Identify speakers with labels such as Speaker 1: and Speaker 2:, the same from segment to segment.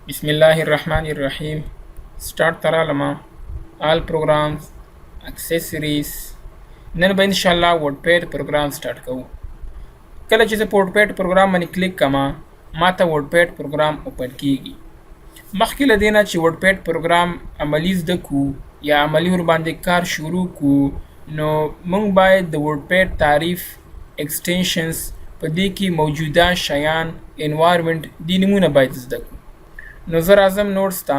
Speaker 1: بسم الله الرحمن الرحیم. سٹارټ ته رالم، آل پروګرامز، اکسسوریز. نن به ان شاء الله ورډ پیډ پروګرام سٹارټ کوو. کله چې زه په ورډ پیډ پروګرام باندې کلیک کړم، ما ته ورډ پیډ پروګرام اوپن کیږي. مخکې له دې نه چې ورډ پیډ پروګرام عملی زده کو یا عملی ورباندې کار شروع کو، نو موږ باید د ورډ پیډ تعریف، ایکسټینشنز، په دې کې موجوده شیان، انوایرمنټ، دې نمونه باید زده کو. نو زه راځم نوټس ته.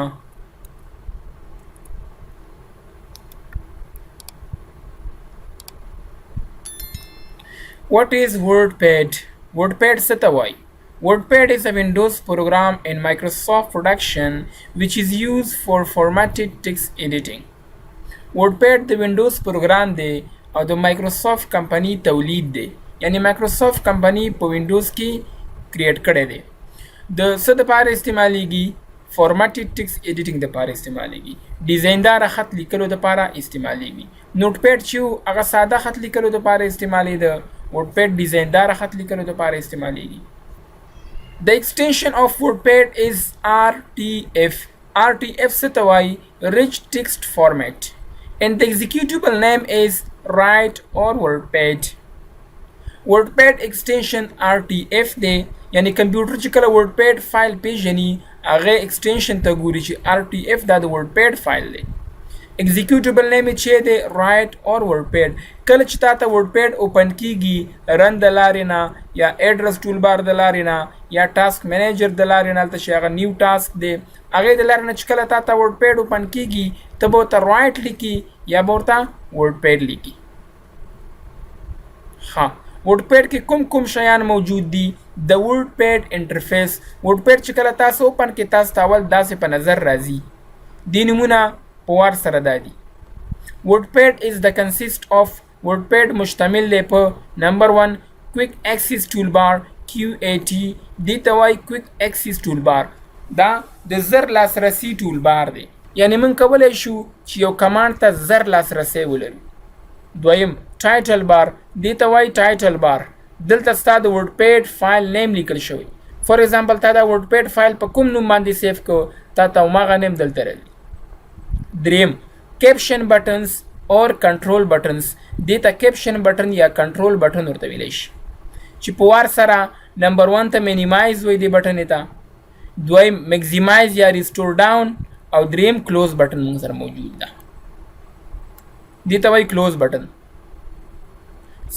Speaker 1: What is WordPad? WordPad څه ته وایي؟ WordPad is a Windows program in Microsoft production which is used for formatted text editing. WordPad د وینډوز پروګرام دی او د مایکروسافټ کمپنی تولید دی، یعنی مایکروسافټ کمپنی په وینډوز کې کریټ کړی دی. د څه دپاره استعمالیږي؟ فارمټډ ټیکس ایډیټینګ دپاره استعمالیږي، ډیزایندار خط لیکلو دپاره استعمالیږي. نوټ پیډ چې هغه ساده خط لیکلو دپاره استعمالیده، ورډ پیډ ډیزایندار خط لیکلو دپاره استعمالیږي. The extension of WordPad is RTF. RTF څه ته وایي؟ Rich Text Format. And the executable name is Write or WordPad. WordPad extension RTF دی، یعنی کمپیوټر چې کله WordPad فایل پیژني، هغه extension ته ګوري چې RTF دا د WordPad فایل دی. ایگزیکیوټیبل نیم چې دی رایټ اور ورډ. کله چې تا ته ورډ پیډ اوپن کیږي، رن د لارې نه یا ایډرس ټول بار د لارې نه یا ټاسک منیجر د لارې نه، هلته چې هغه نیو ټاسک دی، هغې د لارې نه چې کله تا ته ورډ پیډ اوپن کیږي، ته به ورته رایټ لیکي یا به ورته ورډ پیډ لیکي. ښه، ورډ پیډ کې کوم کوم شیان موجود دي؟ د ورډ پیډ انټرفیس. ورډ پیډ چې کله تاسو اوپن کې، تاسو ته اول داسې په نظر راځي. دې نمونه په وار سره دا دي. WordPad is the consist of، WordPad مشتمل دی په نمبر 1 Quick Access Toolbar، QAT. دې ته وایي Quick Access Toolbar. دا د زر لاسرسي ټولبار دی، یعنی موږ کولی شو چې یو کمانډ ته زر لاسرسی ولرو. دویم ټایټل بار، دې ته وایي ټایټل بار. دلته ستا د ورډ پیډ فایل نیم لیکل شوی. فار ایگزامپل، تا دا ورډ پیډ فایل په کوم نوم باندې سیف کو، تا ته هماغه نیم دلته راځي. دریم کیپشن بټنز اور کنټرول بټنز. دې ته کیپشن بټن یا کنټرول بټن ورته ویلی شي، چې په وار سره نمبر 1 ته مینیمایز وایي دې بټنې ته، دویم میکزیمایز یا ریسټور ډاون، او دریم کلوز بټن موږ سره موجود ده، دې ته وایي کلوز بټن.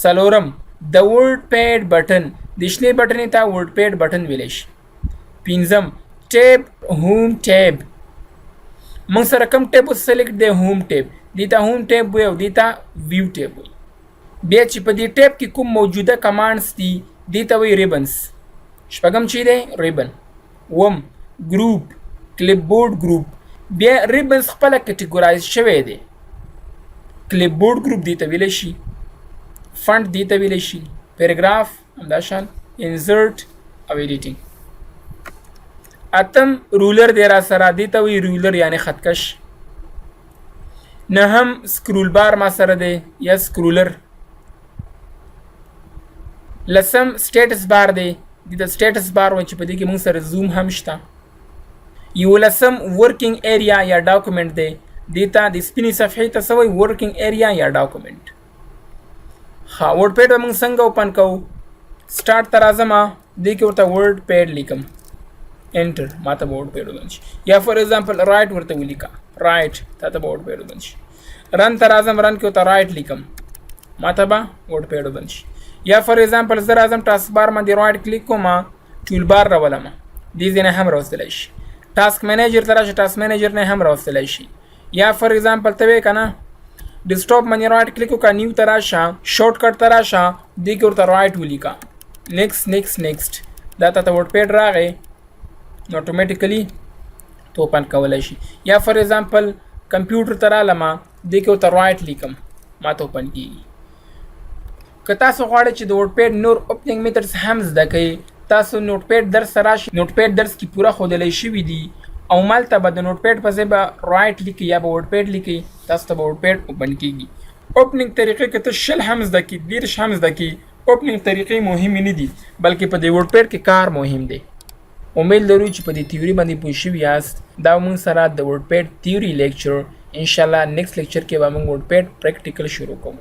Speaker 1: څلورم د ورډ پیډ بټن، د شنې بټنې ته ورډ پیډ بټن ویلی شي. پنځم ټیب، هوم ټیب. موږ سره کوم ټیب اوس سلیکټ دی؟ هوم ټیب. دې ته هوم ټیب وایي او دې ته ویو ټیب وایي. بیا چې په دې ټیب کې کوم موجوده کمانډز دي، دې ته وایي ریبنز. شپږم چې دی ریبن. اووم ګروپ، کلیپ بورډ ګروپ. بیا ریبنز خپله کټیګورایز شوی دی. کلیپ بورډ ګروپ دې ته ویلی شي، فنډ دې ته ویلی شي، پیراګراف، همداشان انزرټ او ایډیټینګ. اتم رولر دی را سره، دې ته وایي رولر، یعنی خطکش. نهم سکرول بار ما سره دی یا سکرولر. لسم سټیټس بار دی، دې ته سټیټس بار وایي چې په دې کې موږ سره زوم هم شته. یولسم ورکینګ ایریا یا ډاکومنټ دی، دې ته د سپینې صفحې ته څه وایي؟ ورکینګ ایریا یا ډاکومنټ. ښه، ورډ پیډ به موږ څنګه اوپن کوو؟ سټارټ ته راځم، دې کې ورته ورډ پیډ لیکم، انټر، ما ته به ورډ پیډ اوپن شي. یا فار ایگزامپل رایټ ورته ولیکه، رایټ، تا ته به ورډ پیډ اوپن شي. رن ته راځم، رن کې ورته رایټ لیکم، ما ته به ورډ پیډ اوپن شي. یا فار ایگزامپل زه راځم ټاسک بار باندې رایټ کلیک کوم، ټول بار راولم، دې ځای نه هم راوستلی شي. ټاسک منیجر ته راشه، ټاسک منیجر نه هم راوستلی شي. یا فار ایگزامپل ته وایې که نه، ډیسکټاپ باندې رایټ کلیک وکړه، نیو ته راشه، شارټ کټ ته راشه، دې کې ورته رایټ ولیکه، نیکسټ نیکسټ نیکسټ، دا تا ته ورډ پیډ راغی، نو اتوماتیکلی ته اوپن کولی شي. یا فار ایگزامپل کمپیوټر ته رالم، دې کې ورته رایټ لیکم، ما ته اوپن کیږي. که تاسو غواړئ چې د ورډ پیډ نور اوپنینګ میتھډز هم زده کړئ، تاسو نوټ پیډ درس ته راشئ. نوټ پیډ درس کې پوره ښودلی شوي دي، او مالته به د نوټ پیډ په ځای به رایټ لیکي یا به ورډ پیډ لیکي، تاسو ته به ورډ پیډ اوپن کیږي. اوپنینګ طریقې که ته 20 هم زده کړې، 30 هم زده کړې، اوپنینګ طریقې مهمې نه دي، بلکې په دې ورډ پیډ کې کار مهم دی. امید لرو چې په دې تیوري باندې پوه شوي یاست. دا موږ سره د WordPad theory lecture. ان شاء الله next lecture کې به موږ WordPad practical شروع کوو.